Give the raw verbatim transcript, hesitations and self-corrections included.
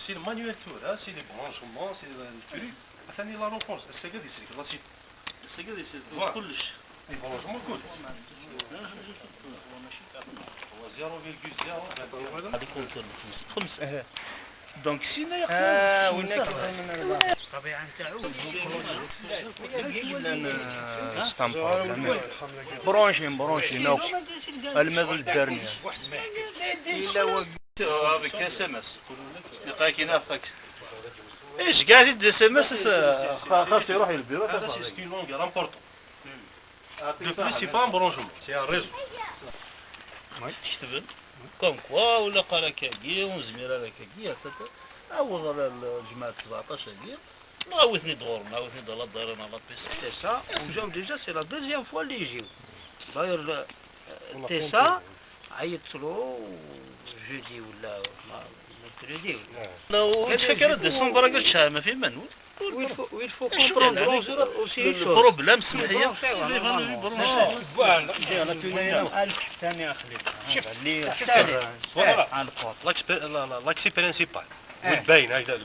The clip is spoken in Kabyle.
C'est le manuel tura, c'est les branchements, c'est le truc. Atan la réponse, ass-agi ad isellek, la c'est. Ass-agi ad isellek, voilà, kullec. Les branchements, kullec. هو zéro virgule zéro. هذيك كنت خمس، خمس، اه. Donc سينا يقول آه، خمسة. وينك؟ الطبيعة نتاعو. C'est un problème. Branché, branché, non. الماء الدرني. إلا هو هذاك اس ام اس. لقاك هنا فاكس. ايش قاعد يدي اس ام اس؟ خاص يروح للبيرو. هذا c'est une longueur important. De plus, c'est pas un branchement, c'est un réseau. تكتبن كوم كوا ولا قال كاكي ونزمير على كاكي هكاك. عوض على الجماعة سبعطاش هاكي. نعاودني دور، نعاودني دور لا دايرين على بيس. تيسا، وجاو déjà c'est la deuxième fois اللي يجيو. داير تيسا، عيطت له jeudi ولا mercredi ولا. وتفكر ديسمبر قلت شهر ما في من. ويل فو ويل فو كومبروندر اون سي شوز. البروبليم سمح لي. ألف ثاني أخلي. شوف، اللي شوف. على الكوط. L'axe principal. وين باين هكذا.